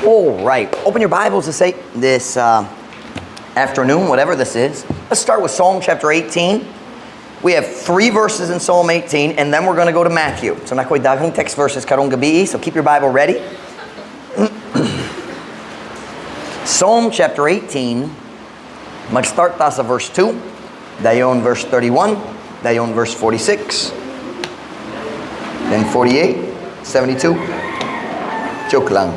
All right. Open your Bibles to say this afternoon, whatever this is. Let's start with Psalm chapter 18. We have three verses in Psalm 18, and then we're going to go to Matthew. So, naa koy daghang text verses karong gabii, so keep your Bible ready. Psalm chapter 18, mag-start ta sa verse 2, dayon verse 31, dayon verse 46, then 48, 72. Joke lang.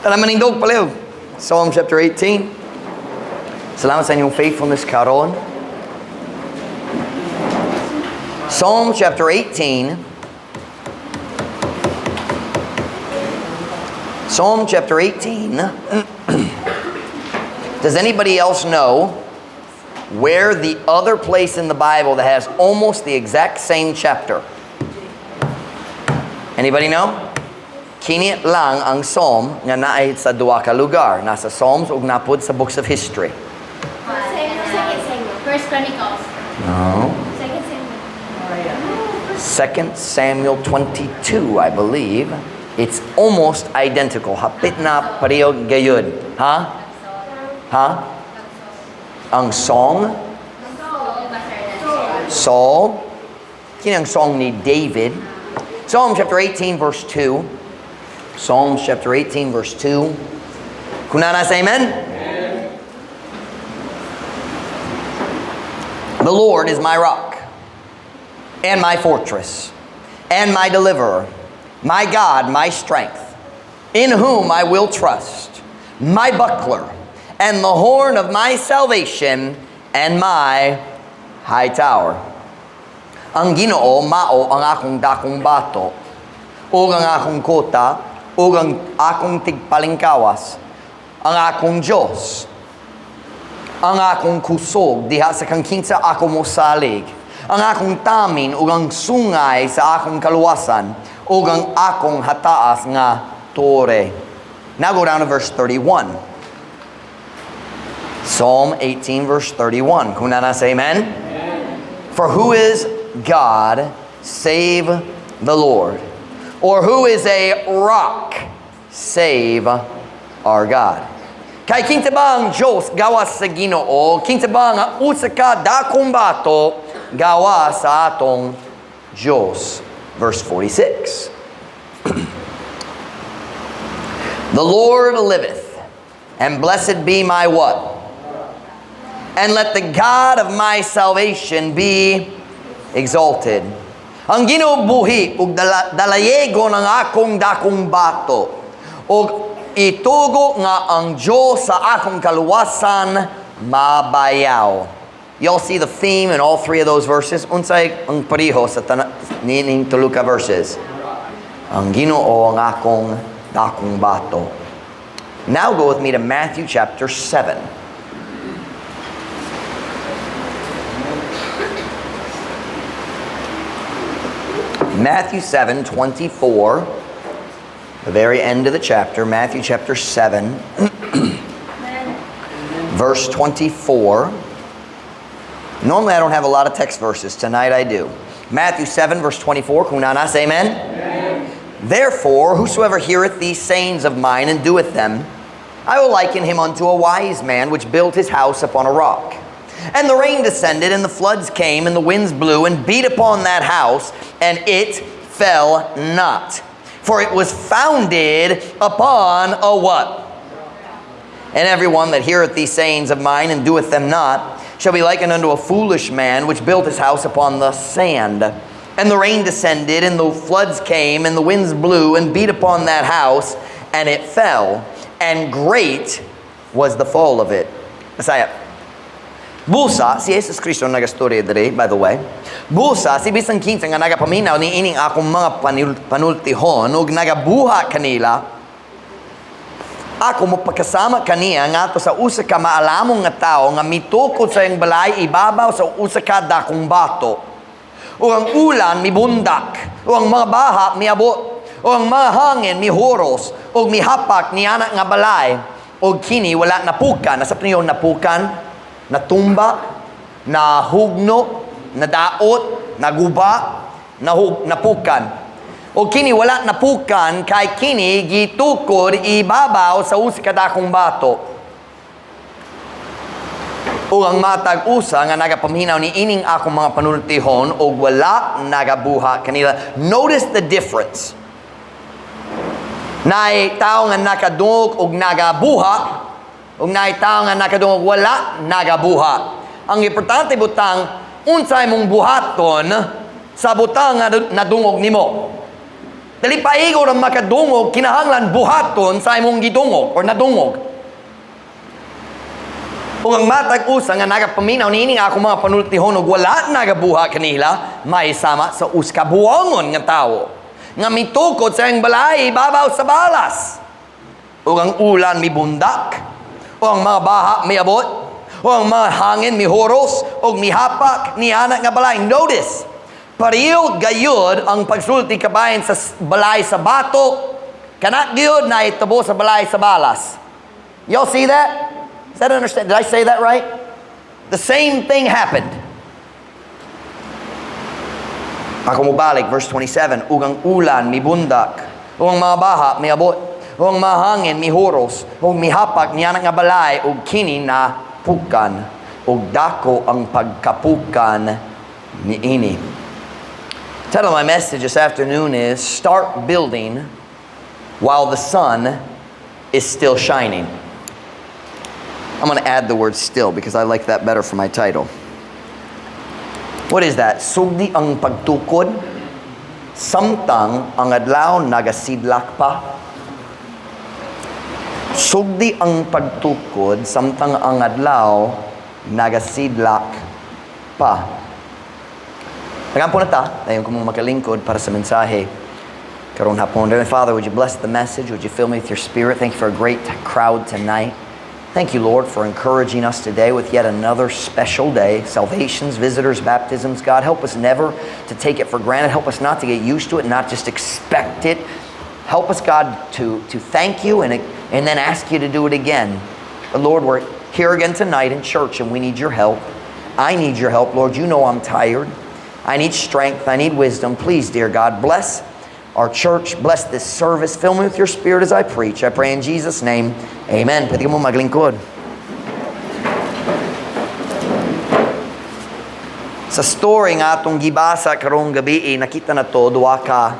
Tara manindog palihog. Psalm chapter 18. Salamat sa inyong faithfulness karon. Psalm chapter 18. Psalm chapter 18. Does anybody else know where the other place in the Bible that has almost the exact same chapter? Anybody know? Kini lang ang Psalm nga naay sa duha ka lugar. Nasa Psalms ug naa pod sa books of history. Second Samuel. First Chronicles. No. Second Samuel. 2 Samuel 22, I believe. It's almost identical. Hapit na pareho gayud. Ha? Ha? Ang song? Saul. Kini ang song ni David. Psalm chapter 18, verse 2. Psalms chapter 18, verse 2. Kung naa na, say amen? The Lord is my rock and my fortress and my deliverer, my God, my strength, in whom I will trust, my buckler and the horn of my salvation and my high tower. Ang Ginoo mao ang akong dakong bato, ug ang akong kota, ug ang akong tigpalingkawas, ang akong Diyos, ang akong kusog diha sa kang kinsa ako mosalig, ang akong tamin ug ang sungay sa akong kaluwasan, ug ang akong hataas nga tore. Now go down to verse 31. Psalm 18 verse 31. Kung naa na, say amen? For who is God save the Lord? Or who is a rock save our God? Kay kinsa ba ang Diyos gawas sa Ginoo? Kinsa ba ang usa ka dakong bato gawas sa atong Diyos? Verse 46. The Lord liveth, and blessed be my what? And let the God of my salvation be exalted. Ang Ginoo buhi ug dalaygon ang akong dakong bato ug itugo nga ang Dios sa akong kaluwasan mabayaw. Y'all see the theme in all three of those verses? Unsay ang pareho sa nining tulo ka verses? Ang Ginoo ang akong dakong bato. Now go with me to Matthew chapter 7. Matthew 7:24, the very end of the chapter, Matthew chapter 7, verse 24. Normally I don't have a lot of text verses. Tonight I do. Matthew 7, verse 24. Kung naa na, say amen. Amen. Therefore, whosoever heareth these sayings of mine and doeth them, I will liken him unto a wise man which built his house upon a rock. And the rain descended, and the floods came, and the winds blew, and beat upon that house, and it fell not. For it was founded upon a what? And everyone that heareth these sayings of mine, and doeth them not, shall be likened unto a foolish man, which built his house upon the sand. And the rain descended, and the floods came, and the winds blew, and beat upon that house, and it fell, and great was the fall of it. Messiah. Busa, si Jesus Cristo nagastorya diri, by the way. Busa, si bisan kinsa nga nagapaminaw ni ining akong mga panultihon ug nagabuhat kanila, ako mopakasama kaniya ngadto sa usa ka maalamong nga tawo nga mitukod sa iyang balay ibabaw sa usa ka dakong bato. Ug ang ulan mibundak, ug ang mga baha miabot, ug ang mga hangin mihuros, ug mihapak niana nga balay, ug kini wala napukan. Nasa niyo napukan, natumba, nahugno, nadaot, naguba, napukan. O kini wala napukan kay kini gitukod ibabaw sa usa ka dakong bato. Ug ang matag usa nga nagapaminaw ni ining akong mga panultihon og wala nagabuhat kanila. Notice the difference. Naay tao nga nakadungog og nagabuhat ug naay tao nga nakadungog wala nagabuhat. Ang importante butang, unsay mong buhaton sa butang nga nadungog nimo. Dili paigo ra makadungog, kinahanglan buhaton sa imong gidungog or nadungog. Ug ang matag usa nga nagapaminaw niini nga akong mga panultihon ug wala nagabuhat kanila, may sama sa usa ka buwangon nga tawo nga mitukod sa iyang balay ibabaw sa balas. Ug ang ulan mibundak, o ang mga baha miabot, o ang mga hangin mihuros, ug mihapak niana nga balay. Notice, pareho gayud ang pagsulti kabahin sa balay sa bato, kana gyud na itabo sa balay sa balas. Y'all see that? Is that understand? Did I say that right? The same thing happened. Ako mobalik, verse 27, ug ang ulan mibundak, ug ang mga baha miabot, ug ang mga hangin mihuros, ug mihapak niana nga balay, ug kini na pukan, ug dako ang pagkapukan niini. Title of my message this afternoon is "Start Building While the Sun is Still Shining." I'm going to add the word "still" because I like that better for my title. What is that? Sugdi ang pagtukod, samtang ang adlaw nagasidlak pa. Sugdi ang pagtukod, samtang ang adlaw nagasidlak pa. Nagampo na ta, dayon ko mong makalingkod para sa mensahe karon hapon. Dear Father, would you bless the message? Would you fill me with your Spirit? Thank you for a great crowd tonight. Thank you, Lord, for encouraging us today with yet another special day. Salvations, visitors, baptisms. God, help us never to take it for granted. Help us not to get used to it, not just expect it. Help us, God, to thank you and then ask you to do it again. But Lord, we're here again tonight in church and we need your help. I need your help, Lord. You know I'm tired. I need strength. I need wisdom. Please, dear God, bless our church. Bless this service. Fill me with your Spirit as I preach. I pray in Jesus' name. Amen. Pwede mo maglingkod. Sa story nga atong gibasa karong gabi, eh, nakita nato duha ka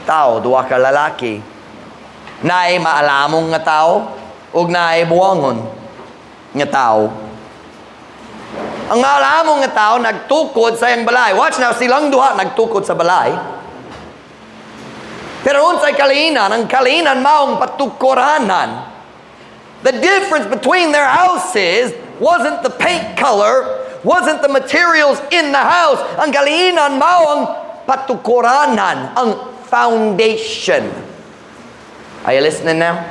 tao, duha ka lalaki. Naay maalamong nga tao ug naay buwangon nga tao. Ang maalamong nga tao nagtukod sa iyang balay. Watch now, silang duha nagtukod sa balay. Pero unsay kalinan, ang kalinan maong patukoranan. The difference between their houses wasn't the paint color, wasn't the materials in the house. Ang kalinan mao ang patukoranan, ang foundation. Are you listening now?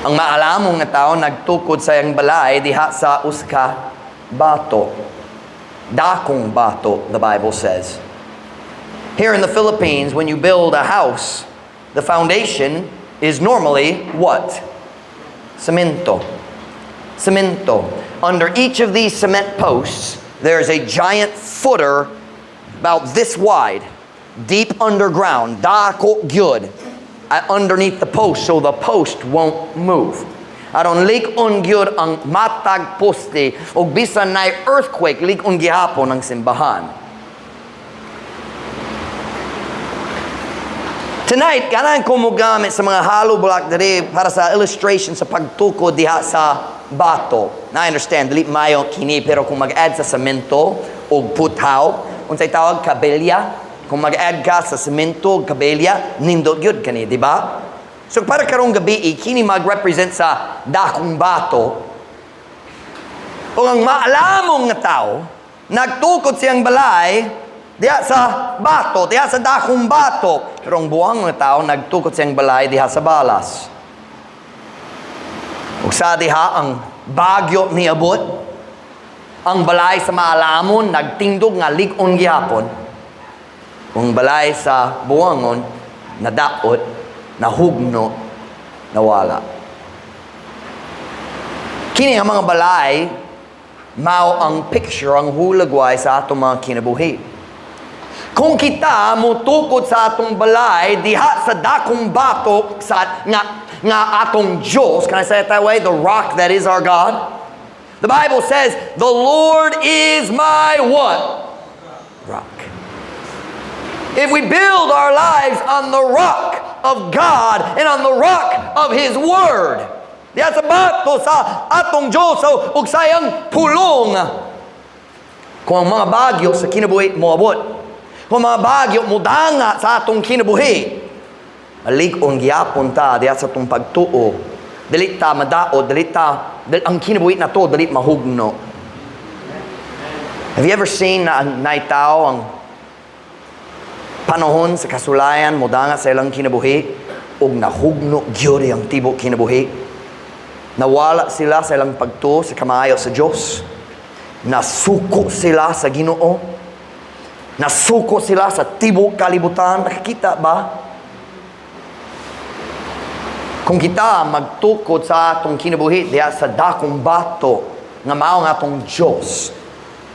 Ang maalamong nga tao nagtukod sa iyang balay diha sa usa ka bato. Dakong bato, the Bible says. Here in the Philippines, when you build a house, the foundation is normally what? Cemento. Cemento. Under each of these cement posts, there's a giant footer about this wide, deep underground, dako gyud, underneath the post so the post won't move. Aron lig-on gyud ang matag poste ug bisan na earthquake, lig-on gihapon ang simbahan. Tonight, ganahan ko mo gamit sa mga hollow block diri para sa illustration sa pagtukod diha sa bato. Now, I understand, dili mayo kini, pero kung mag-add sa semento o puthaw, unsay tawag, kabelya, kung mag-add ka sa semento o kabelya, nindot gyud kani, di ba? So para karong gabi, kini mag-represent sa dakong bato. O ang maalamong nga tao, nagtukod siyang balay diha sa bato, diha sa dakong bato. Pero ang buwang nga tao, nagtukod siyang balay diha sa balas. Ug sa diha, ang bagyo niabot, ang balay sa maalamon, nagtindog nga lig-on gihapon. Ang balay sa buwangon, nadaot, nahugno, nawala. Kini ang mga balay, mao ang picture, ang hulagway sa atong mga kinabuhi. Kung kita mutukod sa atong balay diha sa dakong bato sa nga atong Diyos, can I say it that way? The rock that is our God. The Bible says, "The Lord is my" what? Rock. If we build our lives on the rock of God and on the rock of His Word, diha sa bato sa atong Diyos ug sa iyang pulong, kung ang mga bagyo sa kinabuhi moabot, kung ang mga bagyo mudanga sa atong kinabuhi, malig-on gyapon ta diha sa atong pagtuo. Dili ta madaot, dili ta, ang kinabuhi nato, dili mahugno. Have you ever seen na ang naay tao ang panahon sa kasulayan modanga sa ilang kinabuhi ug nahugno gyud ang tibok kinabuhi? Nawala sila sa ilang pagtuo sa kamaayo sa Dios. Nasuko sila sa Ginoo. Nasuko sila sa tibok kalibutan. Nakakita ba? Kung kita magtukod sa atong kinabuhi diha sa dakong bato nga mao nga atong Dios,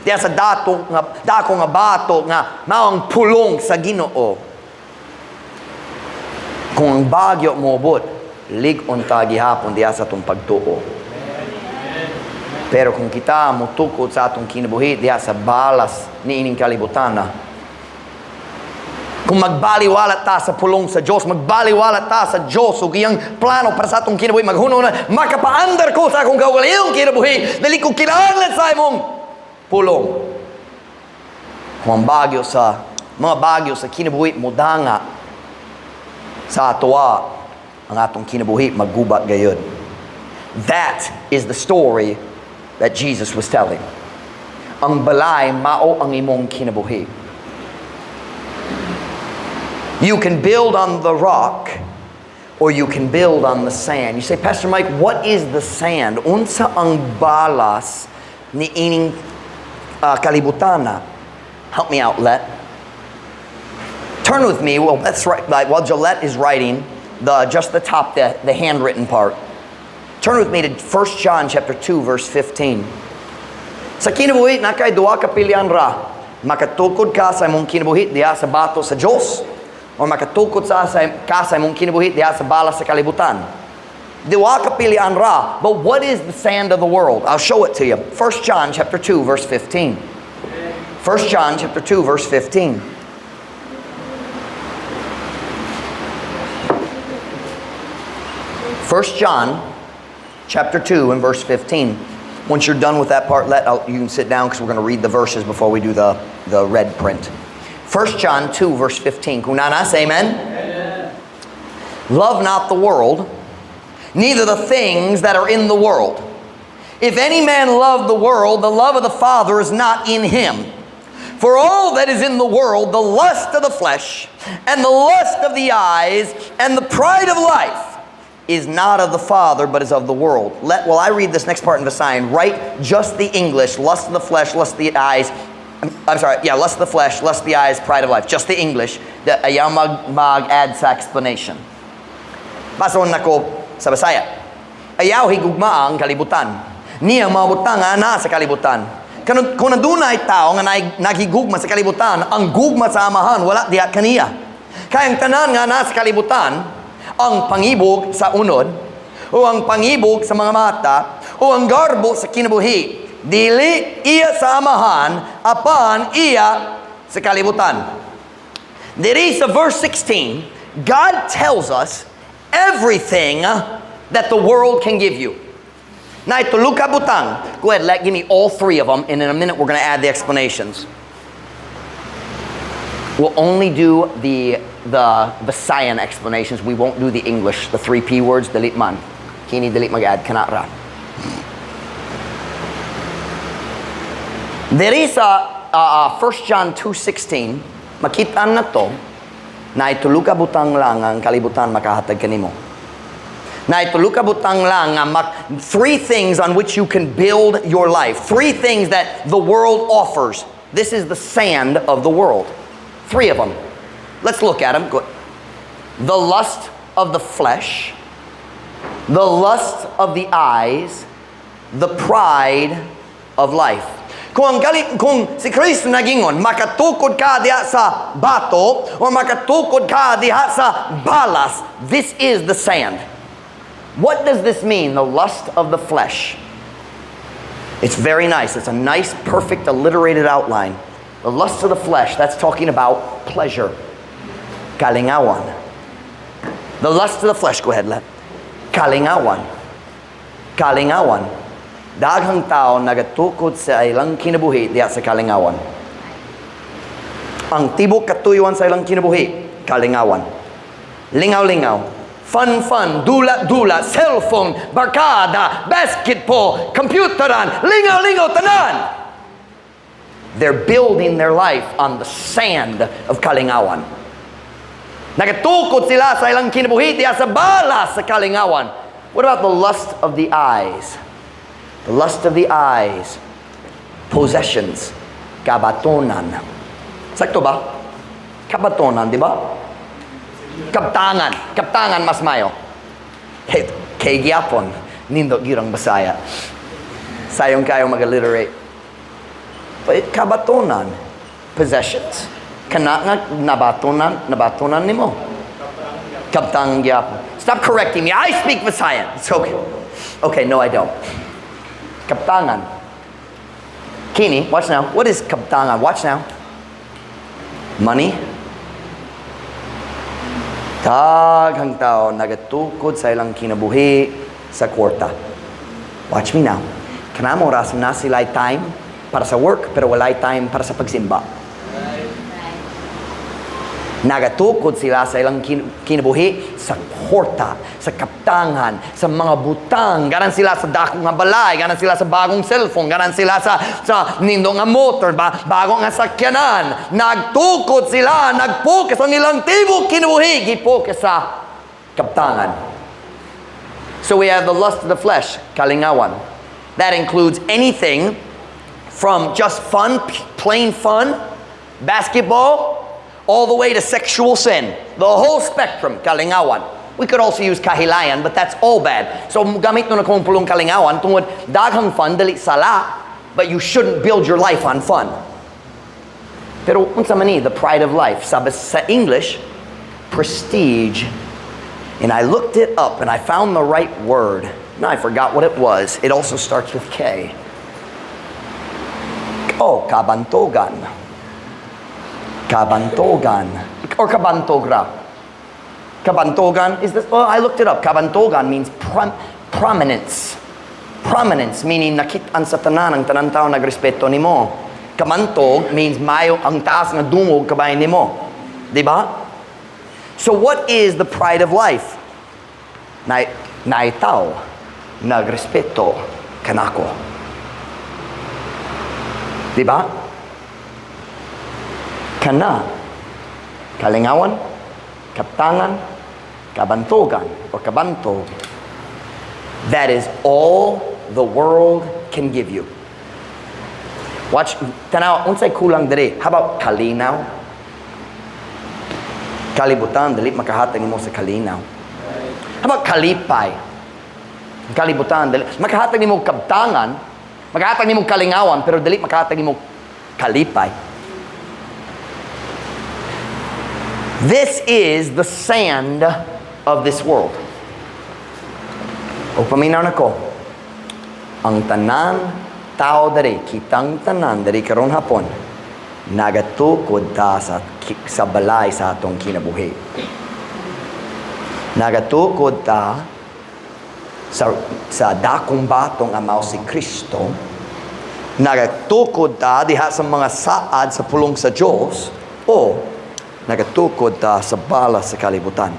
diha sa dato nga dako nga bato nga mao ang pulong sa Ginoo, kung ang bagyo moabot, lig-on ta gihapon diha sa atong pagtuo. Pero kung kita motukod sa atong kinabuhi diha sa balas ni ining kalibutan, kung magbaliwala ta sa pulong sa Diyos, magbaliwala ta sa Diyos ug iyang plano para sa atong kinabuhi, maghunong na, "Makapaandar ko sa akong kaugalingong kinabuhi, dili ko kinahanglan sa imong pulong." Kung ang bagyo sa, mga bagyo sa kinabuhi mudanga sa atoa, ang atong kinabuhi maguba gayud. That is the story that Jesus was telling. Ang balay mao ang imong kinabuhi. You can build on the rock or you can build on the sand. You say, "Pastor Mike, what is the sand? Unsa ang balas ni ining kalibutana?" Help me out, Let. Turn with me. Well, that's right. Like, while Gillette is writing, the just the top, the handwritten part. Turn with me to 1 John chapter 2, verse 15. Sa kinabuhi, naa kay duha ka pilian ra. Makatukod ka sa imong kinabuhi diha sa bato sa Diyos o makatukod ka sa imong kinabuhi diha sa balas sa kalibutan. Duha ka pilian ra. But what is the sand of the world? I'll show it to you. 1 John chapter 2 verse 15. 1 John chapter 2 verse 15. 1 John chapter 2 and verse 15. Once you're done with that part, you can sit down because we're going to read the verses before we do the red print. 1 John 2 verse 15. Kung naa na, say amen. Amen. "Love not the world, neither the things that are in the world. If any man love the world, the love of the Father is not in him. For all that is in the world, the lust of the flesh, and the lust of the eyes, and the pride of life, is not of the Father, but is of the world." While I read this next part in Visayan, write just the English, lust of the flesh, lust of the eyes. I'm sorry, yeah, lust of the flesh, lust of the eyes, pride of life. Just the English. The ayaw mag-add sa explanation. Basahon nako sa Bisaya. "Ayaw higugmaa ang kalibutan, ni ang mga butang nga naa sa kalibutan. Kung adunay tao nga naghigugma sa kalibutan, ang gugma sa Amahan wala diha kaniya. Kay ang tanan nga naa sa kalibutan, ang pangibog sa unod, o ang pangibog sa mga mata, o ang garbo sa kinabuhi, dili iya sa Amahan, apan iya sa kalibutan." There is a verse 16, God tells us everything that the world can give you. Naay tulo ka butang. Go ahead, give me all three of them, and in a minute we're going to add the explanations. We'll only do the Visayan explanations. We won't do the English, the three P words, dili man. Kini dili mag-add, kana ra. There is a 1 John 2.16, makita nato, naay tulo ka butang lang ang kalibutan makahatag kanimo. Naay tulo ka butang lang nga three things on which you can build your life. Three things that the world offers. This is the sand of the world. Three of them. Let's look at them. Go. The lust of the flesh, the lust of the eyes, the pride of life. Kung si Kristo nagingon, "Makatukod ka diha sa bato or makatukod ka diha sa balas," this is the sand. What does this mean? The lust of the flesh. It's very nice. It's a nice, perfect, alliterated outline. The lust of the flesh, that's talking about pleasure. Kalingawan. The lust of the flesh, go ahead, Let. Kalingawan. Kalingawan. Daghang tao nagatukod sa ilang kinabuhi diha sa kalingawan. Ang tibok katuyuan sa ilang kinabuhi, kalingawan. Lingaw-lingaw. Fun, fun, dula-dula, cellphone, barkada, basketball, computeran, lingaw-lingaw, tanan. They're building their life on the sand of kalingawan. Nagatukod sila sa ilang kinabuhi diha sa balas sa kalingawan. What about the lust of the eyes? The lust of the eyes. Possessions. Kabatonan. Sakto ba? Kabatonan, di ba? Kaptangan. Kaptangan mas mayo. Hey, kay gyapon. Nindot gyud ang Bisaya. Sayon kayo mag-alliterate. But kabatonan. Possessions. Kana nga nabatonan, nabatonan nimo. Kaptangan gyapon. Stop correcting me. I speak Visayan. It's okay. Okay, no, I don't. Kaptangan. Kini, watch now. What is kaptangan? Watch now. Money. Daghang tao nagatukod sa ilang kinabuhi sa kwarta. Watch me now. Kanang oras naa sila'y time para sa work pero walay time para sa pagsimba. Nagatukod sila sa ilang kinabuhi sa kwarta, sa kaptangan, sa mga butang. Ganan sila sa dakong nga balay, ganan sila sa bagong cellphone, ganan sila sa nindot nga motor, bagong nga sakyanan. Nagtukod sila, nagpokus ang ilang tibok kinabuhi, gipokus sa kaptangan. So we have the lust of the flesh, kalingawan. That includes anything from just fun, plain fun, basketball, all the way to sexual sin. The whole spectrum, kalingawan. We could also use kahilayan, but that's all bad. So gamit na kong pulong kalingawan tungod daghang fun dili sala, but you shouldn't build your life on fun. Pero unsa man ni the pride of life? Sa English, prestige. And I looked it up and I found the right word. Now I forgot what it was. It also starts with K. Oh, kabantogan. Kabantogan. Or kabantogra. Kabantogan is this? Oh, I looked it up. Kabantogan means prominence. Prominence meaning nakit-an sa tanan, ang tanan tao nagrespeto nimo. Kabantog means mayo ang taas nga dungog kabay nimo. Di ba? So what is the pride of life? Naitaw nagrespeto kanako. Di ba? Kana kalingawan, kaptangan, kabantogan, or kabantog. That is all the world can give you. Watch, tanaw, unsay kulang diri? How about kalinaw? Kalibutan, dili makahatag nimo sa kalinaw. How about kalipay? Kalibutan, dili makahatag nimo kaptangan, makahatag nimo kalingawan, pero dili makahatag nimo kalipay. This is the sand of this world. O paminaw nako, ang tanan tao diri, kitang tanan diri karon hapon, nagatukod ta sa balay sa atong kinabuhi. Nagatukod ta sa dakong batong nga mao si Kristo. Nagatukod ta diha sa mga saad sa pulong sa Dios o nagatukod ta sa bala sa kalibutan.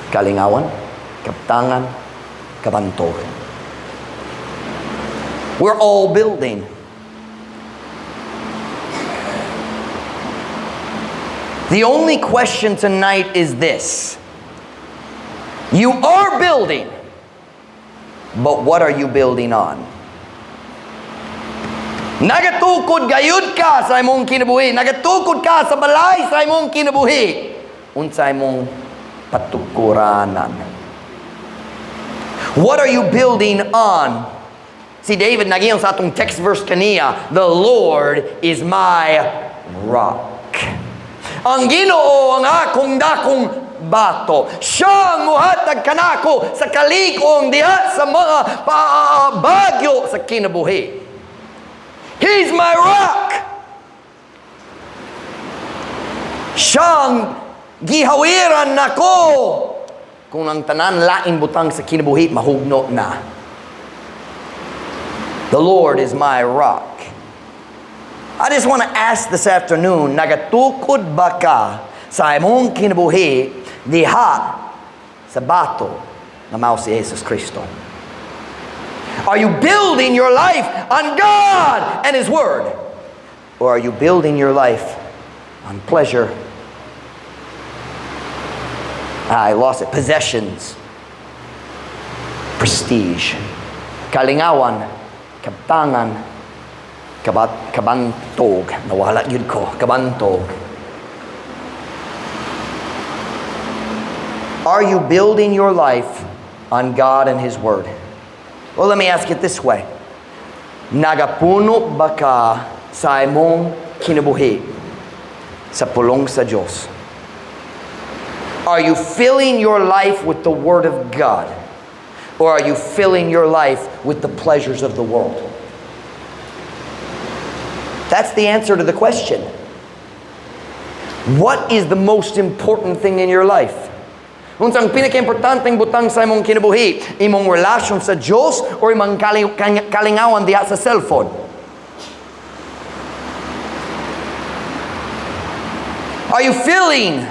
Kalingawan, kaptangan, kabantog. We're all building. The only question tonight is this. You are building, but what are you building on? Nagatukod gayud ka sa imong kinabuhi. Nagatukod ka sa balay sa imong kinabuhi. Unsa imong patukuranan? What are you building on? Si David nag-ingon sa atong text verse kaniya, "The Lord is my rock." Ang Ginoo ang akong dakong bato. Siya ang muhatag kanako sa kalikong diha sa mga bagyo sa kinabuhi. He's my rock. Siyang gihawiran nako kung ang tanan laing butang sa kinabuhi mahugno na. The Lord is my rock. I just want to ask this afternoon, nagatukod ba ka sa imong kinabuhi diha sa bato na mao si Jesus Kristo? Are you building your life on God and His Word? Or are you building your life on pleasure? Ah, I lost it. Possessions. Prestige. Kalingawan. Kabtangan. Kabantog. Nawala gyud ko. Kabantog. Are you building your life on God and His Word? Well, let me ask it this way. Nagapuno ba ka sa imong kinabuhi sa pulong sa Diyos? Are you filling your life with the Word of God? Or are you filling your life with the pleasures of the world? That's the answer to the question. What is the most important thing in your life? Unsang pinaka-importanteng butang sa imong kinabuhi? Imong relasyon sa Diyos or imong kalingawan diha sa cellphone? Are you filling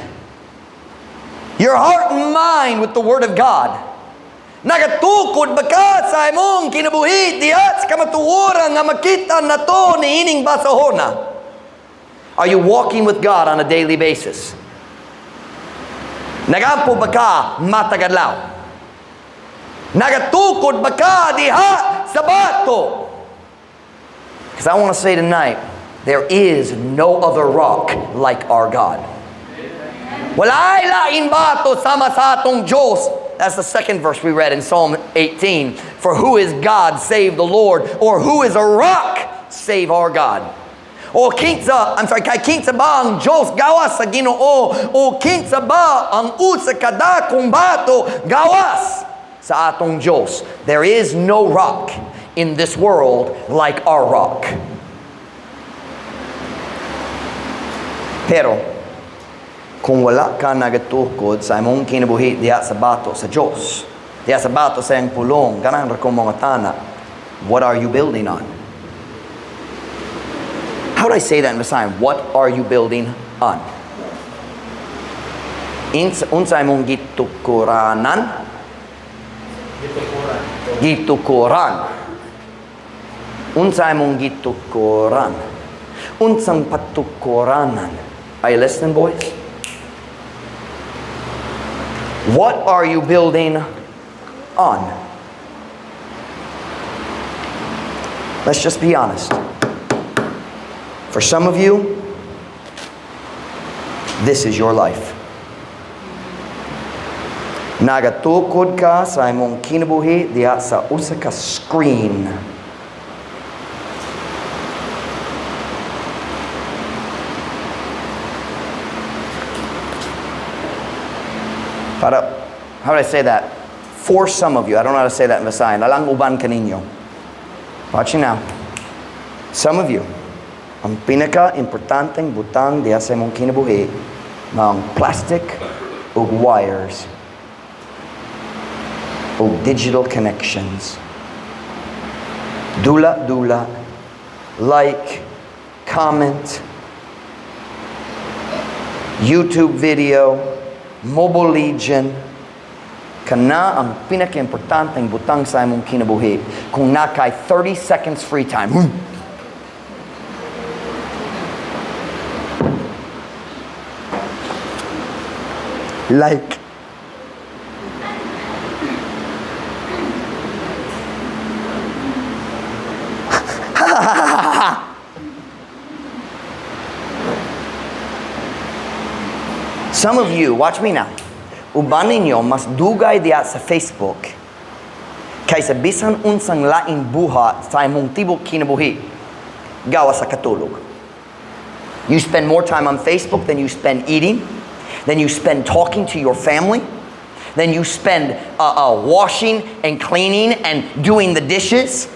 your heart and mind with the Word of God? Nagatukod ba ka sa imong kinabuhi diha sa kamatuoran nga makita nato niining basahona? Are you walking with God on a daily basis? Nagampo ba ka matag adlaw? Nagatukod ba ka diha sa bato? Because I want to say tonight, there is no other rock like our God. Walay lain bato sama sa atong Diyos. That's the second verse we read in Psalm 18. For who is God save the Lord? Or who is a rock save our God? O kinsa, I'm sorry, kay kinsa ba ang Diyos gawas sa Ginoo? O kinsa ba ang usa ka dakong bato gawas sa atong Diyos? There is no rock in this world like our rock. Pero, kung wala ka nagatukod sa imong kinabuhi diha sa bato sa Diyos, diha sa bato sa iyang pulong, ganahan ra ko mangutana, what are you building on? How do I say that in Visayan? What are you building on? Unsa imong gitukuranan? Gitukuran. Gitukuran. Unsa imong gitukuran? Unsang patukuranan? Are you listening, boys? What are you building on? Let's just be honest. For some of you, this is your life. Nagatukod ka sa imong kinabuhi diha sa usa ka screen. Para, how do I say that? For some of you, I don't know how to say that in Visayan. Alang uban kaninyo. Watch it now. Some of you, ang pinaka-importanteng butang diha sa imong kinabuhi mao ang plastic ug wires ug digital connections. Dula dula, like, comment, YouTube video, Mobile Legion, kana ang pinaka-importanteng butang sa imong kinabuhi. Kung naa kay 30 seconds free time, Like. Some of you, watch me now. Uban ninyo mas dugay diha sa Facebook Kaysa bisan unsang laing buhat sa imong tibok kinabuhi, gawas sa katulog. You spend more time on Facebook than you spend eating, than you spend talking to your family, than you spend washing and cleaning and doing the dishes.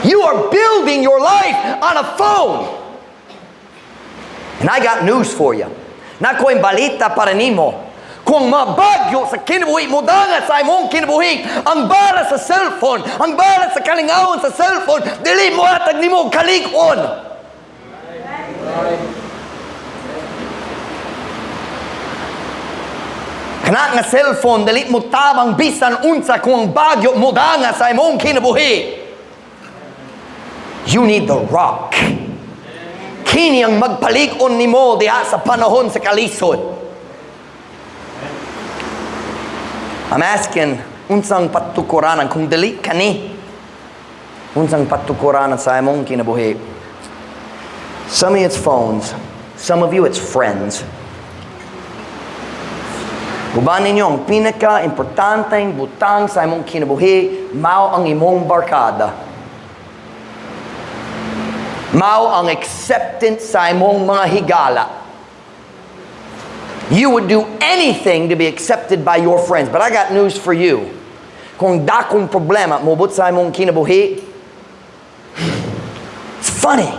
You are building your life on a phone. And I got news for you. Naa ko'y balita para nimo. Kung mabagyo sa kinabuhi mo, dangat sa imong kinabuhi, ang bala sa cellphone, ang bala sa kalingawon sa cellphone, dili mo hatag nimo kalig-on. Kana nga cellphone, dili mo tabang bisan unsa kung ang bagyo mo dangat sa imong kinabuhi. You need the rock. Kini ang magpalig-on nimo diha sa panahon sa kalisod. I'm asking, unsang patukuranan kung dili kani? Unsang patukuranan sa imong kinabuhi? Some of you, it's phones. Some of you, it's friends. Uban ninyo, ang pinaka-importanteng butang sa imong kinabuhi, mao ang imong barkada. Mao ang acceptance sa imong mga higala. You would do anything to be accepted by your friends. But I got news for you. Kung dakong problema, mobot sa imong kinabuhi, it's funny.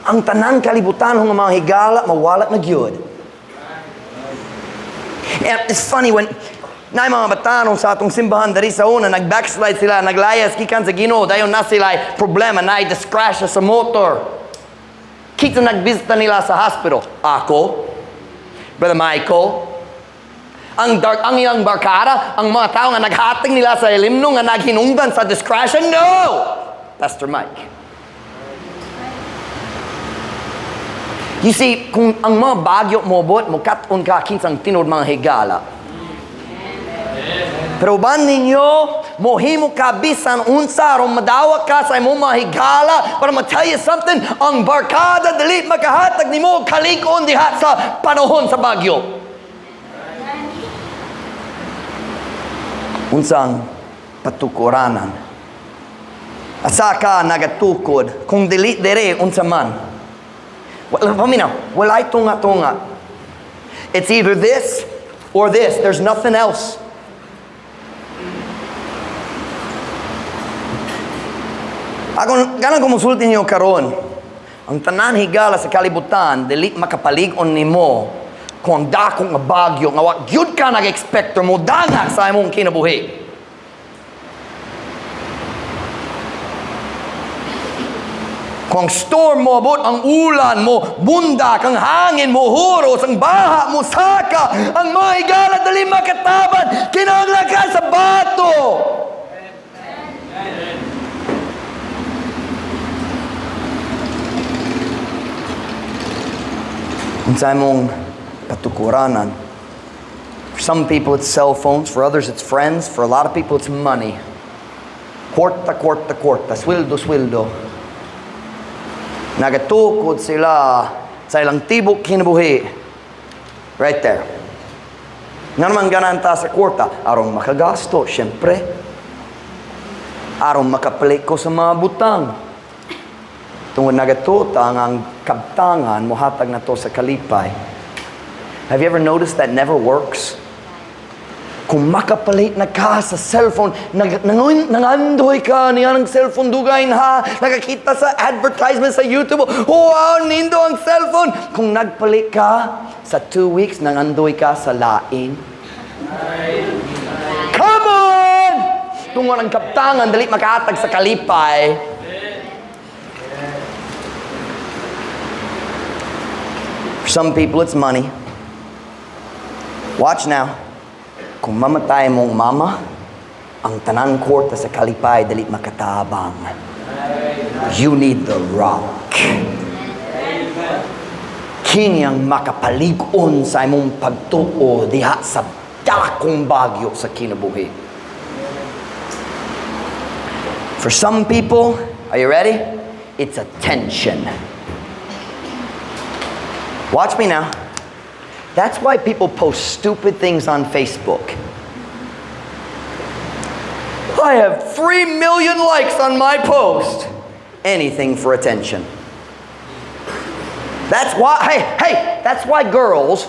Ang tanang kalibutan ng mga higala, mawala na gyud. And it's funny when na mga batanon sa atong simbahan diri sa una, nag-backslide sila, naglayas gikan sa Ginoo, dayon na sila problema, na disgrasya sa motor. Kita nagbisita nila sa hospital. Ako, Brother Michael, ang iyang barkada, ang mga tao nga naghating nila sa ilimno nga naghinungdan sa disgrasya, no! Pastor Mike. You see, kung ang mga bagyo mobot, mukat-on ka kinsang tinuod mga higala. Pero uban ninyo, mohimo ka bisan unsa aron madawa ka sa imong mga higala. But I'm gonna tell you something, ang barkada dili makahatag nimo kalig-on diha sa panahon sa bagyo. Unsang patukuranan? Asa ka nagatukod kung dili dere unsa man? Well, paminaw, walay tunga-tunga. It's either this or this. There's nothing else. Ako, ganang kumusulti niyo karon, ang tanan higala sa kalibutan, dili makapalig-on nimo kung ang dakong nga bagyo, nga wa gyud ka nag-expect or mo dangak sa imong kinabuhi. Kung ang storm mo abot, ang ulan mo, bundak, ang hangin mo, huros, ang baha mo, saka, ang mga higala, dali makataban, kinahanglan ka sa bato. Unsa imong patukuranan? For some people, it's cell phones. For others, it's friends. For a lot of people, it's money. Kwarta, kwarta, kwarta. Sweldo, sweldo. Nagatukod sila sa ilang tibok kinabuhi. Right there. Nga naman ganahan ta sa kwarta, aron makagasto, syempre. Aron makapalit ko sa mga butang. Tungod nagatuta ang kabtangan, mohatag na to sa kalipay. Have you ever noticed that never works? Kung makapalit na ka sa cellphone, nangandoy ka niya ng cellphone dugayin ha, nakakita sa advertisement sa YouTube, wow, nindo ang cellphone. Kung nagpalit ka, sa 2 weeks, nangandoy ka sa lain. Come on! Tungod ang kaptangan, dali makaatag sa kalipay. For some people, it's money. Watch now. Kung mamatay mong mama, ang tanan kwarta sa kalipay dali makatabang. You need the rock. Kini ang makapalig-on sa imong pagtuo diha sa dakong bagyo sa kinabuhi. For some people, are you ready? It's attention. Watch me now. That's why people post stupid things on Facebook. I have 3 million likes on my post. Anything for attention. That's why, hey, hey, that's why girls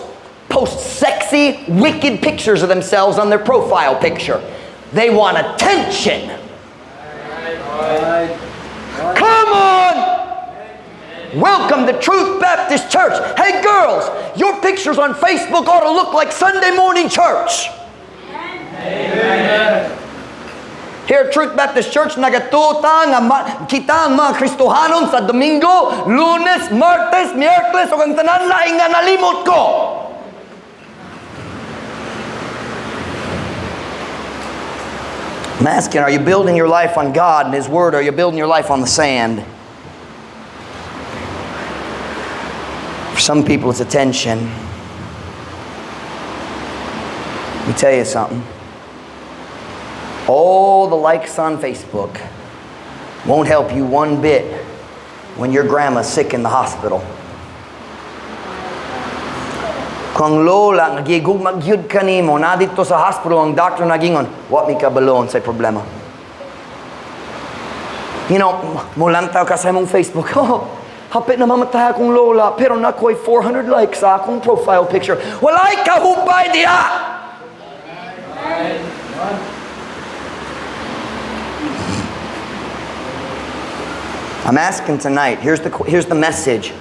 post sexy, wicked pictures of themselves on their profile picture. They want attention. Come on! Welcome to Truth Baptist Church. Hey, girls, your pictures on Facebook ought to look like Sunday morning church. Amen. Here at Truth Baptist Church, nagatuo ta nga kita ang mga Kristohanon sa Domingo, Lunes, Martes, Miyerkules, ug ang tanan laing nga nalimot ko. I'm asking, are you building your life on God and His Word, or are you building your life on the sand? For some people, it's attention. Let me tell you something. All the likes on Facebook won't help you one bit when your grandma's sick in the hospital. Kung lola nga gigugma gyud kanimo na didto sa hospital, ang doctor nagingon, "Wa mi kabalo unsay problema." Mulantaw ka sa imong Facebook, "Oh, hapit na mamatay akong lola, pero naa ko'y 400 likes sa akong profile picture." Walay kahupay diha! I'm asking tonight, here's the message.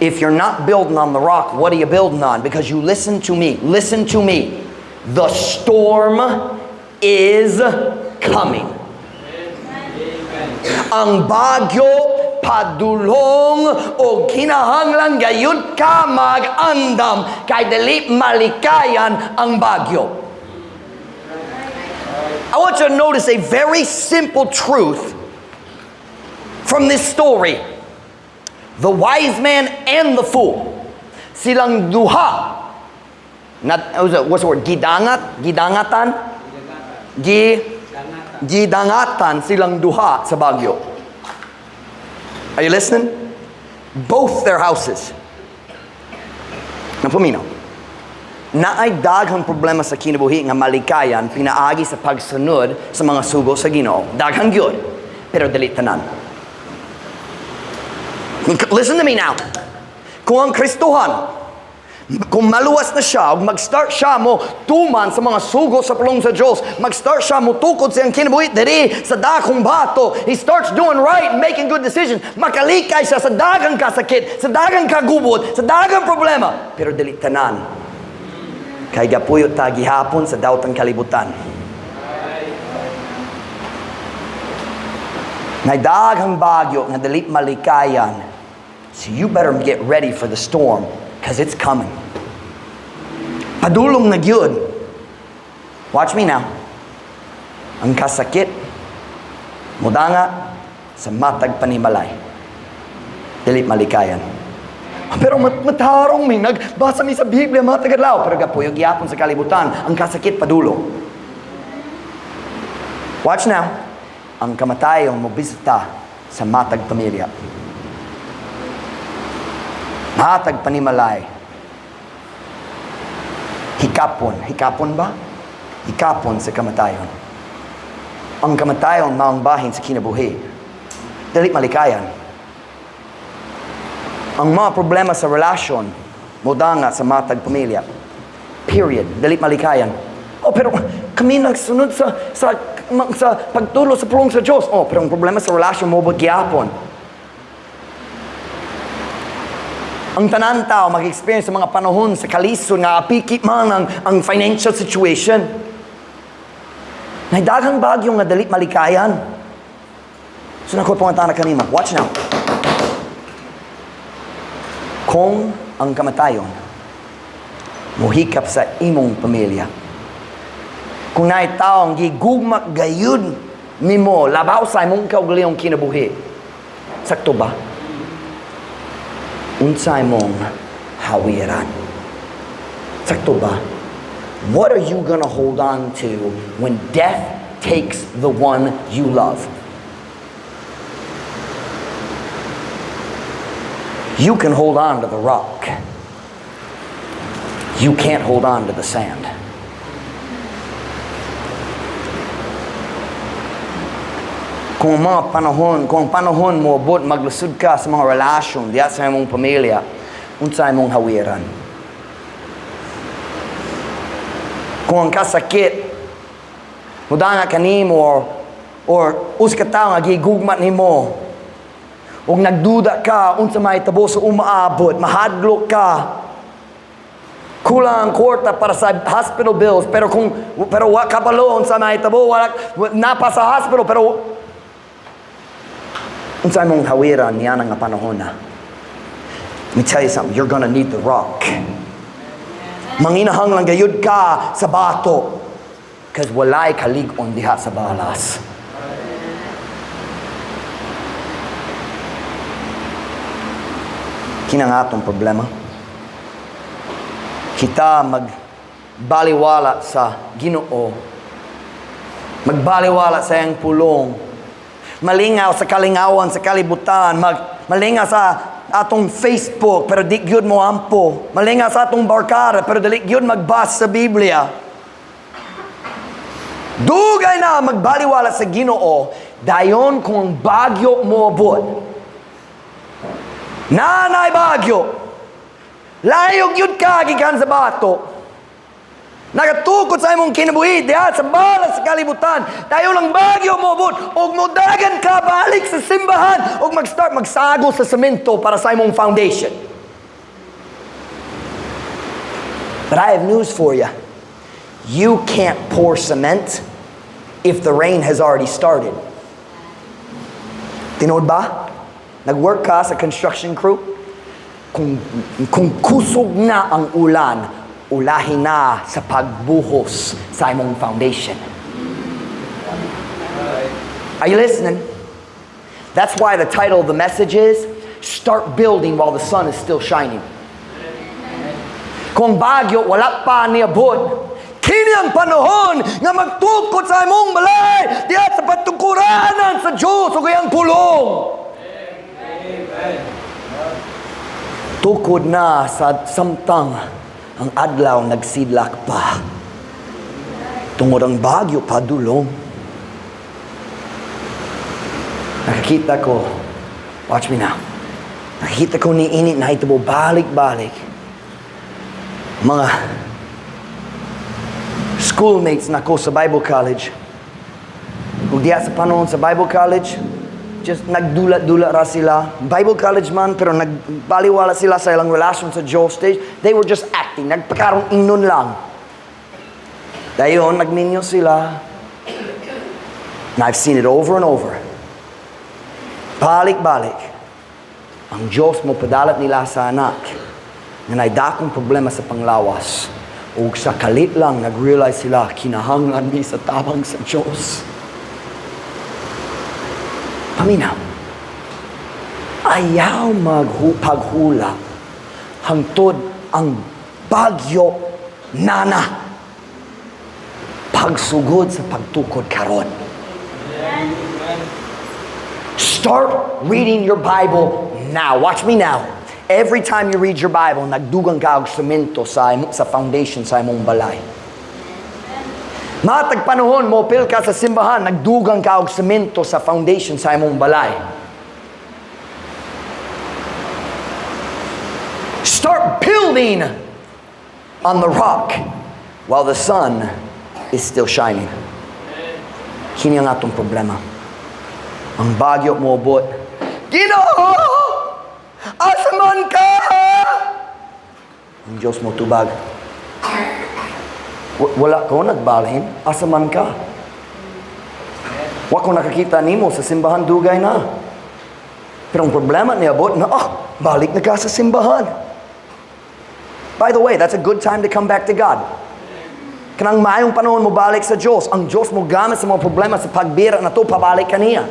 If you're not building on the rock, what are you building on? Because you listen to me. Listen to me. The storm is coming. Amen. Ang bagyo padulong o kinahanglan gayud ka mag-andam kay dili malikayan ang bagyo. I want you to notice a very simple truth from this story. The wise man and the fool. Silang duha. Not, what's the word? Gidangat? Gidangatan? Gidangatan silang duha sa bagyo. Are you listening? Both their houses. Napaminaw. Naay daghang problema sa kinabuhi nga malikayan pinaagi sa pagsunod sa mga sugo sa Ginoo. Daghang gyud, pero dili tanan. Listen to me now. Kung ang Kristohan, kung maluwas na siya, mag-start siya mo tuman sa mga sugo sa pulong sa Diyos, mag-start siya mo tukod siyang kinabuhi diri sa dakong bato, he starts doing right and making good decisions, makalikay siya sa dagang kasakit, sa dagang kagubot, sa dagang problema, pero dili tanan. Kay gapuyo ta gihapon sa daotang kalibutan. Nay daghang bagyo nga dili malikayan. So you better get ready for the storm, because it's coming. Padulong na gyud. Watch me now. Ang kasakit, mudanga sa matag panimalay. Dili malikayan. Pero matarong mi, nagbasa mi sa Biblia, matag adlaw. Pero gapuyo gihapon sa kalibutan, ang kasakit padulong. Watch now. Ang kamatayon mobisita sa matag pamilya. Matag panimalay. Hikapon. Hikapon ba? Hikapon sa kamatayon. Ang kamatayon maong bahin sa kinabuhi. Dili malikayan. Ang mga problema sa relasyon, modanga sa matag pamilya. Period. Dili malikayan. Oh, pero kami nagsunod sa pagtulo sa pulong sa Diyos. Oh, pero ang problema sa relasyon mo ba gihapon? Ang tanan tao mag-experience sa mga panahon sa kalisod nga apiki man ang financial situation. Nay daghang bagyo nga dali malikayan. So nakoy pangutana kanimo. Watch now. Kung ang kamatayon mohikap sa imong pamilya, kung naay taong gigugma gayud nimo labaw sa imong kaugalingong kinabuhi, sakto ba? Unsay mong hawiran? Sakto ba? What are you going to hold on to when death takes the one you love? You can hold on to the rock. You can't hold on to the sand. Kung ang panahon moabot, maglisod ka sa mga relasyon diya sa imong pamilya, unsa imong hawiran? Kung ang kasakit mudanga kanimo or usa ka tawo nga gigugma nimo ug nagduda ka unsa mahitabo sa umaabot, mahadlok ka, kulang ang kwarta para sa hospital bills, pero wa kabalo unsa mahitabo, wala napa sa hospital, pero unsa imong hawiran niya nga panahon na? Let me tell you something, you're gonna need the rock. Manginahanglan gayud ka sa bato 'cause walay kalig-on diha sa balas. Kina nga atong problema. Kita magbaliwala sa Ginoo, magbaliwala sa iyang pulong, malingaw sa kalingawan sa kalibutan, malingaw sa atong Facebook pero di gyud mo ampo, malingaw sa atong barkada pero dili gyud magbasa sa Biblia. Dugay na magbaliwala sa Ginoo, dayon kung ang bagyo moabot. Nanay bagyo, layo gyud ka gikan sa bato. Nagatukod sa imong kinabuhi diha sa balas sa kalibutan. Dayon ang bagyo moabot ug modagan ka balik sa simbahan ug mag-start magsago sa semento para sa imong foundation. But I have news for you. You can't pour cement if the rain has already started. Tinuod ba? Nag-work ka sa construction crew? Kung kusog na ang ulan, ulahin na sa pagbuhos sa imong foundation. Are you listening? That's why the title of the message is, "Start Building While the Sun is Still Shining." Kung bagyo, wala pa niabot, kini ang panahon nga magtukod sa imong balay diha sa patungkuranan sa Diyos ug iyang pulong. Tukod na sa samtang ang adlaw nagsidlak pa. Tungod ang bagyo padulong. Nakakita ko, watch me now. Nakikita ko ni init na ito balik-balik. Mga schoolmates na ko sa Bible College. Ug diha sa panahon sa Bible College, just nagdula-dula ra sila. Bible College man, pero nagbaliwala sila sa ilang relasyon sa Diyos. They were just acting. Nagpakaroon ingnon lang. Dayon, nagminyo sila. And I've seen it over and over. Balik-balik. Ang Diyos mo padalat nila sa anak nga naay dakong problema sa panglawas. O sa kalit lang, nag-realize sila, kinahanglan mi sa tabang sa Diyos. Paminaw. Ayaw magpaghula hangtod ang bagyo nana. Pagsugod sa pagtukod karon. Start reading your Bible now. Watch me now. Every time you read your Bible, nagdugang ka og semento sa foundation sa imong balay. Matag panahon mo pil ka sa simbahan, nagdugang ka og semento sa foundation sa imong balay. Start building on the rock while the sun is still shining. Kini ang atong problema. Ang bagyo moabot. Ginoo! Asa man ka? Ang Diyos mo tubag. Wala ko nagbalhin. Asa man ka? Wa ko nakakita nimo sa simbahan dugay na. Pero ang problema niabot na, balik na ka sa simbahan. By the way, that's a good time to come back to God. Kanang maayong panahon mo balik sa Diyos. Ang Diyos mo gamit sa mga problema sa pagbira na to, pabalik ka niya.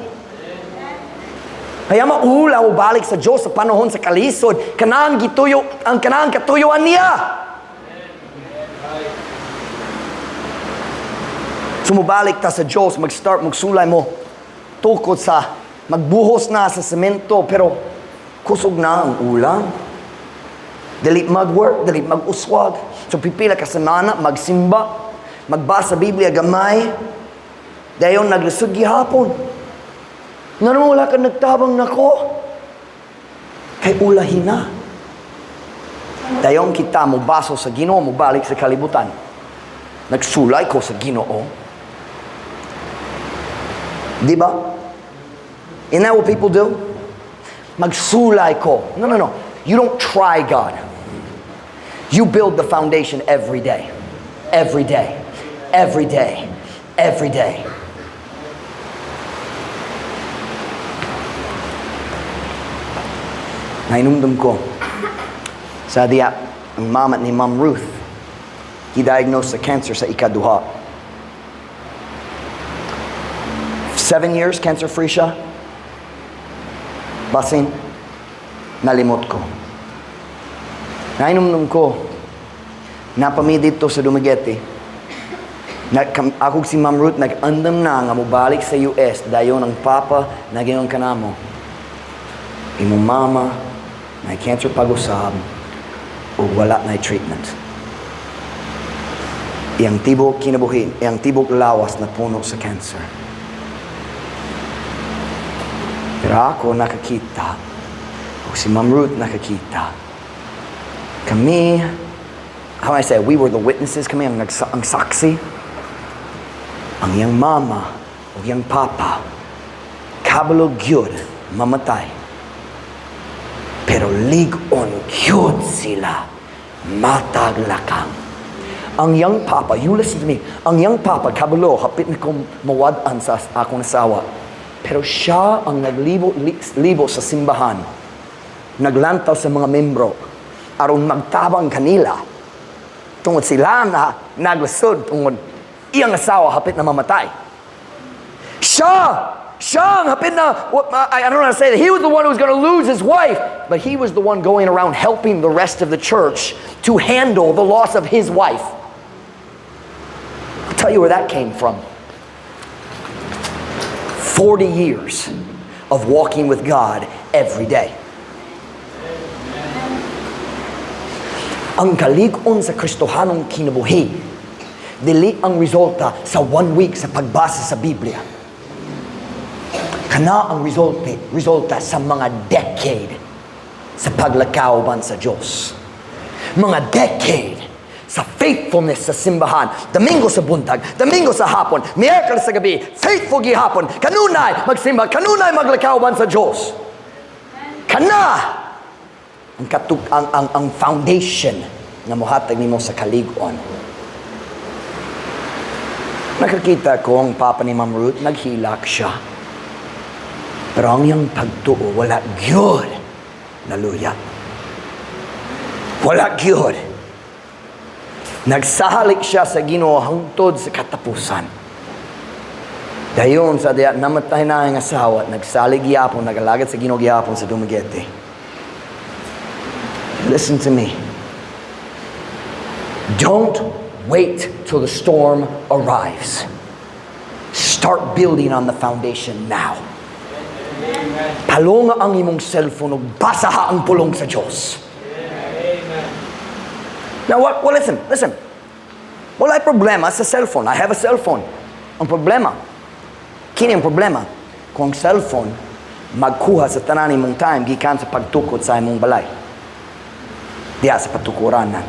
Kaya maula mo balik sa Diyos sa panahon sa kalisod, kanang gituyo, ang kanang katuyuan niya. Sumubalik ta sa Diyos, mag-start, magsulay mo, tukod sa, magbuhos na sa semento, pero kusog na ang ulan. Dili mag-work, dili mag-uswag. So pipila ka sa mana, magsimba, magbasa Biblia gamay, dayon naglisod gihapon. Ngano wala ka nagtabang nako? Kay ulahi na. Dayon kita mobaso sa Ginoo, mobalik sa kalibutan. Nagsulay ko sa Ginoo. Di ba? Isn't that what people do? Magsulay ko. No. You don't try God. You build the foundation every day. Every day. Every day. Every day. Nahinumdum ko sa diya ang mama ni Ma'am Ruth, gi-diagnose sa cancer sa ikaduha. 7 years cancer-free siya. Basin, nalimot ko. Nahinumdum ko, naa pa mi didto sa Dumaguete. Ako si Ma'am Ruth nag-andam na nga mobalik sa US dayon ang papa nag-ingon kanamo. Imong mama na cancer pag-usab ug wala na treatment. Iyang tibok kinabuhi, iyang tibok lawas na puno sa cancer. Pero ako nakakita, o si Ma'am Ruth nakakita. Kami, how I say, we were the witnesses, kami ang saksi. Ang iyang mama o iyang papa, kabalo gyud mamatay. Pero lig-on gyud sila matag lakang. Ang iyang papa, you listen to me, ang iyang papa, kabalo, hapit na kong mawad-an sa akong asawa. Pero siya ang naglibo libo sa simbahan. Naglantaw sa mga membro aron magtabang kanila. Tungod sila na naglasod tungod iyang asawa hapit na mamatay. Siya! Siya ang hapit na, what, I don't know how to say that. He was the one who was going to lose his wife. But he was the one going around helping the rest of the church to handle the loss of his wife. I'll tell you where that came from. 40 years of walking with God every day. Ang kalig-on sa Kristohanong kinabuhi, dili ang resulta sa one week sa pagbasa sa Biblia. Kana ang resulta sa mga decade sa paglakaw sa Diyos. Mga decade sa faithfulness sa simbahan. Domingo sa buntag, Domingo sa hapon, Miyerkules sa gabi, faithful gihapon, kanunay magsimba, kanunay maglakaw sa Diyos. Kana ang katuk ang foundation nga mohatag nimo sa kalig-on. Nakakita ko ang papa ni Ma'am Ruth, naghilak siya. Pero ang iyang pagtuo, wala gyud naluya. Wala gyud. Nagsahalik siya sa Ginoo hangtod sa katapusan. Dayon sa diya namatay na ang asawa, nagsalig gyapon, nagalagad sa Ginoo gyapon sa Dumaguete. Listen to me. Don't wait till the storm arrives. Start building on the foundation now. Palunga ang imong cellphone ug basaha ang pulong sa Diyos. Now, what, well, listen, listen. Wala'y problema sa cellphone. I have a cellphone. Ang problema, kini ang problema, kung ang cellphone magkuha sa tanan imong time gikan sa pagtukod sa imong balay. Diya sa patukuranan.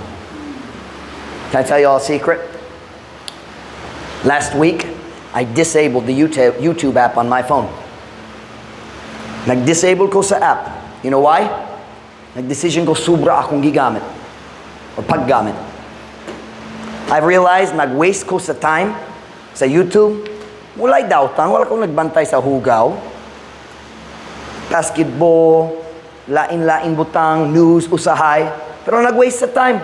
Can I tell you all a secret? Last week, I disabled the YouTube app on my phone. Nag-disable ko sa app. You know why? Nag-decision ko sobra akong gigamit. Or paggamit. I've realized nag-waste ko sa time sa YouTube. Wala'y dautan. Wala akong nagbantay sa hugaw. Basketball, lain-lain butang, news, usahay. Pero nag-waste sa time.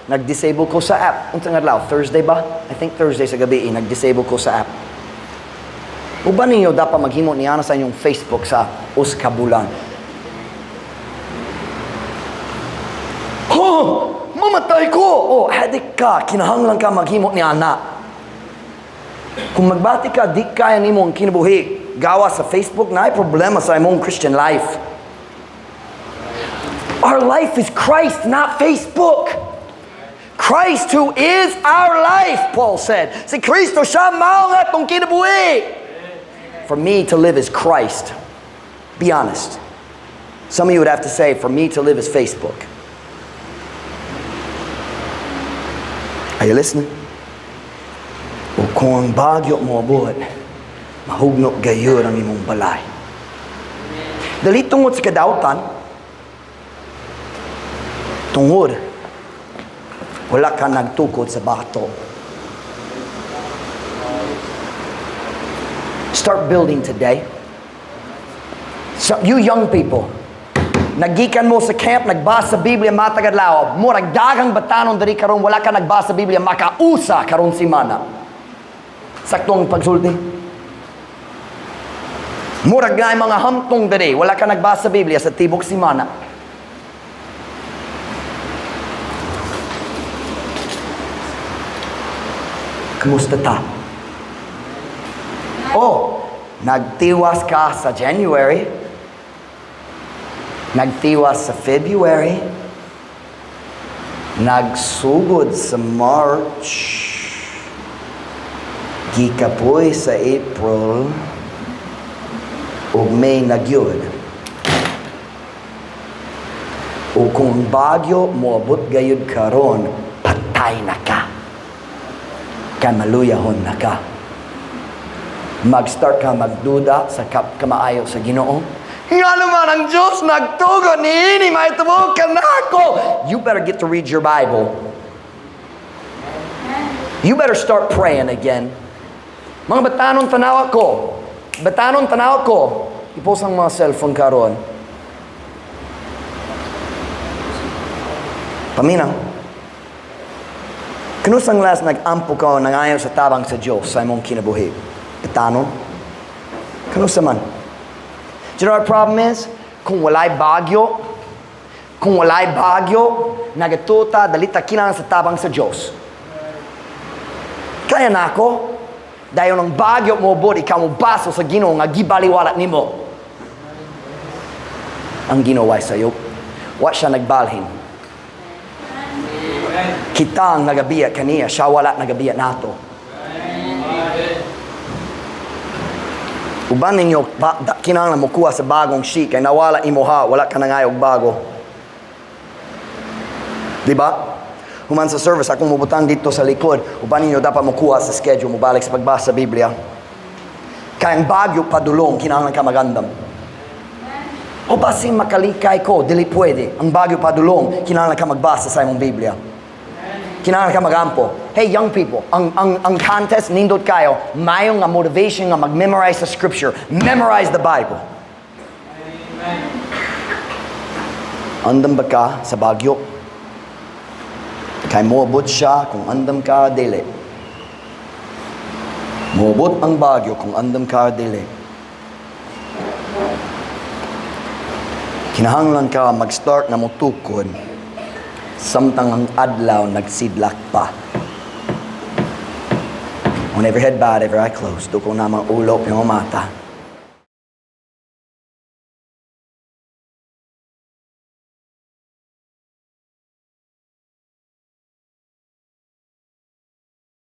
Nag-disable ko sa app. Unsang adlaw? Thursday ba? I think Thursday sa gabi, eh, nag-disable ko sa app. Uban ninyo dapat maghimo niana sa inyong Facebook sa usa ka bulan. Oh, mamatay ko! Oh, adik ka. Kinahanglan ka maghimo ni ana. Kung magbati ka, di kaya nimo ang kinabuhi. Gawa sa Facebook na ay problema sa imong Christian life. Our life is Christ, not Facebook. Christ who is our life, Paul said. Si Kristo siya mao nga atong kinabuhi. For me to live is Christ. Be honest. Some of you would have to say, "For me to live is Facebook." Are you listening? O kung ang bagyo moabot, mahugno gayud ang imong balay. Dili tungod sa kadautan, tungod wala ka nagtukod sa bato. Start building today. So, you young people, nagikan mo sa camp, nagbasa sa Biblia matag adlaw. Murag daghang batanon diri karon wala ka nagbasa sa Biblia makausa karon simana. Saktong pagsulti. Murag na mga hamtong diri, wala ka nagbasa sa Biblia sa tibok simana. Kamusta ta? Oh, nagtiwas ka sa January. Nagtiwas sa February. Nagsugod sa March. Gikapoy sa April. Ug May na gyud. O kung bagyo moabot gayud karon, patay na ka. Kay maluyahon na ka. Mag-start ka magduda sa kamaayo sa Ginoo. Nga naman ang Diyos nagtugon niini mahitabo kanako. You better get to read your Bible. You better start praying again. Mga batanon, tanawa ko. Batanon, tanawa ko. I-post ang mga cellphone karon. Paminaw. Kanusang last nag-ampo ka nangayo sa tabang sa Diyos sa imong kinabuhi? Batanon? Kanusa man? Do you know what our problem is? Kung walay bagyo, nagatuta, dali ta kinahanglan sa tabang sa Diyos. Kaya nako, dayon ang bagyo moabot, ikaw mo baso sa Ginoo nga gibaliwala nimo. Ang Ginoo ay sayop. Wa siya nagbalhin. Kita ang nagabiya kaniya, siya wala nagabiya nato. Uban ninyo, kinahanglan mo kuha sa bagong sheet, kay nawala imo ha, wala ka nangayog bago. Di ba? Human sa service, akong mubutang dito sa likod, uban ninyo dapat mo kuha sa schedule, mobalik sa pagbasa sa Biblia. Kay ang bagyo padulong, kinahanglan ka magandam. O basin makalikay ko, dili pwede. Ang bagyo padulong, kinahanglan ka magbasa sa imong Biblia. Kinahanglan ka magampo. Hey, young people, ang contest nindot kayo, mayo nga motivation nga mag-memorize sa scripture. Memorize the Bible. Amen. Andam ba ka sa bagyo? Kay moabot siya kung andam ka, dili. Moabot ang bagyo kung andam ka, dili. Kinahanglan ka mag-start na motukod samtang ang adlaw nagsidlak pa. On every head bowed, every eye closed, duko na mga ulo, yung mata.